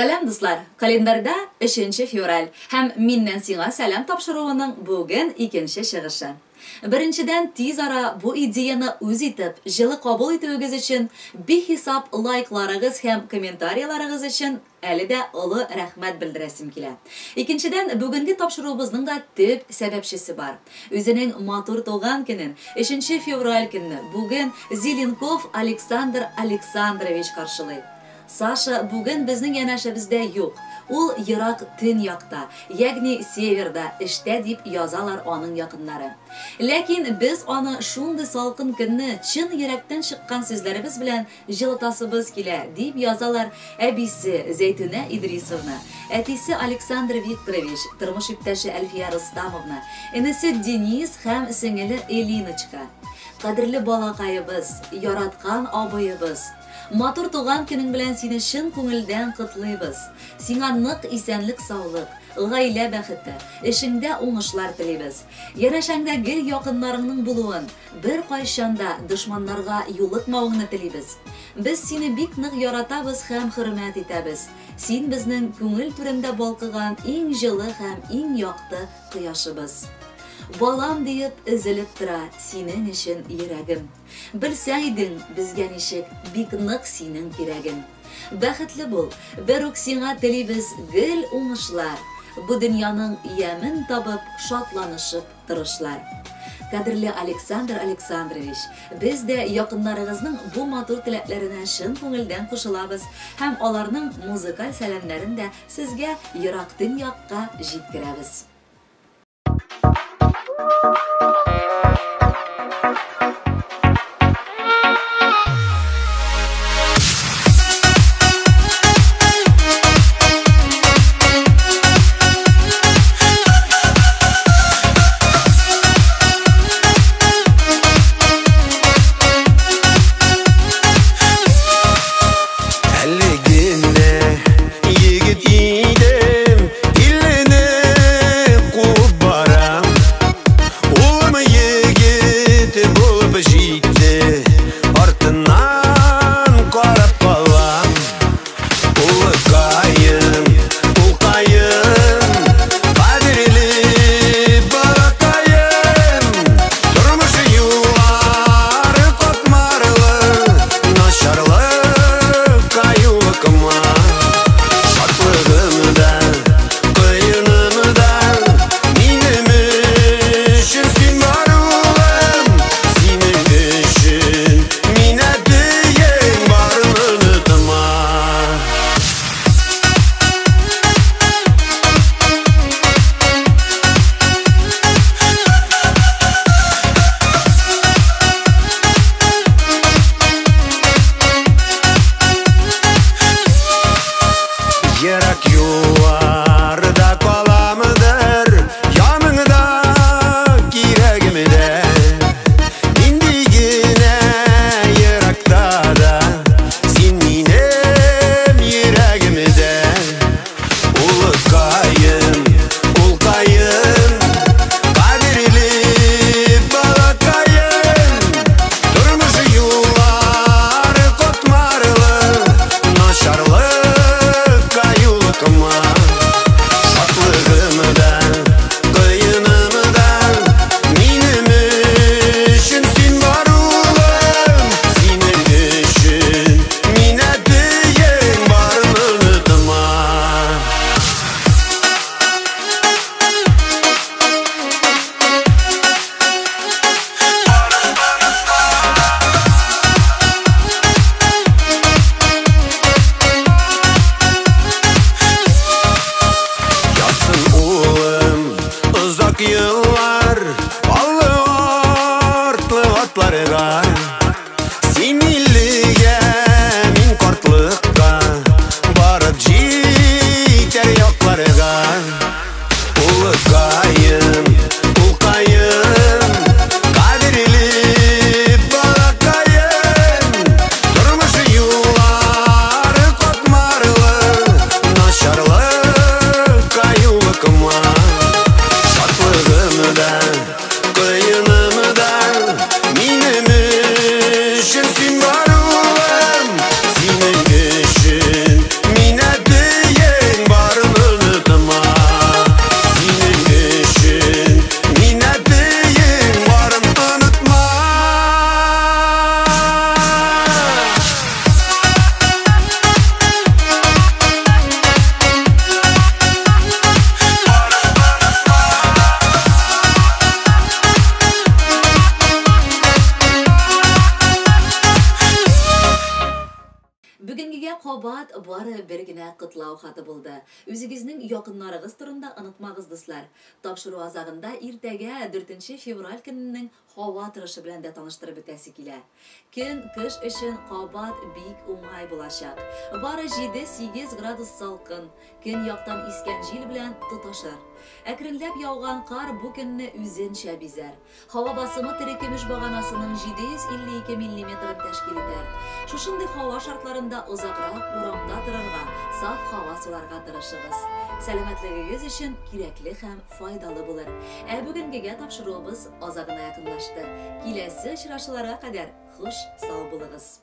Сәлам, дуслар! Календарьда 3 февраль һәм Миннән сиңа сәлам тапшыруының бүген икенче чыгышы. Беренчедән, тиз ара бу идеяны үз итеп, җылы кабул итүегез өчен, бихисап лайкларыгыз һәм комментарияларыгыз өчен әле дә олы рәхмәт белдерәсем килә. Икенчедән, бүгенге тапшыруыбызның да төп сәбәпчесе бар. Үзенең матур туган көнен, 3 февраль көнне, бүген Зеленков Александр Александрович каршылый. Саша бүген безнең янәшәбездә юк. Ул ерак төньякта, ягъни северда эштә дип язалар аның якыннары. Ләкин без аны шундый салкын көнне чын йөрәктән чыккан сүзләребез белән җылытасыбыз килә, дип язалар әбисе Зәйтүнә Идрисовна, әтисе Александр Викторович, тормыш иптәше Әлфия Ростамовна, энесе Денис һәм сеңеле Элиночка. Кадерле балакаебыз, яраткан абыебыз! Матур туган көнең белән сине чын күңелдән котлыйбыз! Сиңа нык исәнлек-саулык, гаилә бәхете, эшеңдә уңышлар телибез. Янәшәңдә гел якыннарыңның булуын, беркайчан да дошманнарга юлыкмавыңны телибез. Без сине бик нык яратабыз һәм хөрмәт итәбез. Син безнең күңел түрендә балкыган иң җылы һәм иң якты кояшыбыз. Балам диеп өзелеп тора синең өчен йөрәгем. Белсәң идең, безгә ничек бик нык синең кирәгең. Бәхетле бул, бер үк сиңа телибез гел уңышлар, бу дөньяның ямен табып, шатланышып торышлар. Кадерле Александр Александрович, без дә якыннарыгызның бу матур теләкләренә чын күңелдән кушылабыз һәм аларның музыкаль сәламнәрен дә сезгә ерак төньякка җиткерәбез. Шатлыгымда, кыенымда, минем кабат бары бер генә котлау хаты булды. Үзегезнең якыннарыгыз турында онытмагыз, дуслар. Тапшыру азагында иртәгә, дүртенче февраль көненең һава торышы белән дә таныштырып бетәсе килә. Көн кыш өчен кабат бик уңай булачак. Бары җиде-сигез градус салкын, көньяктан искән җил белән тоташыр. Әкренләп яуган кар бу көнне үзенчә бизәр. Һава басымы терекөмеш баганасының 752 миллиметрын тәшкил итәр. Шушындый һава шартларында озаграк урамда торырга, саф һава суларга тырышыгыз. Сәламәтлегегез өчен кирәкле һәм файдалы булыр. Ә бүгенгегә тапшыруыбыз азагына якынлашты. Киләсе очрашуларга кадәр хуш, сау булыгыз!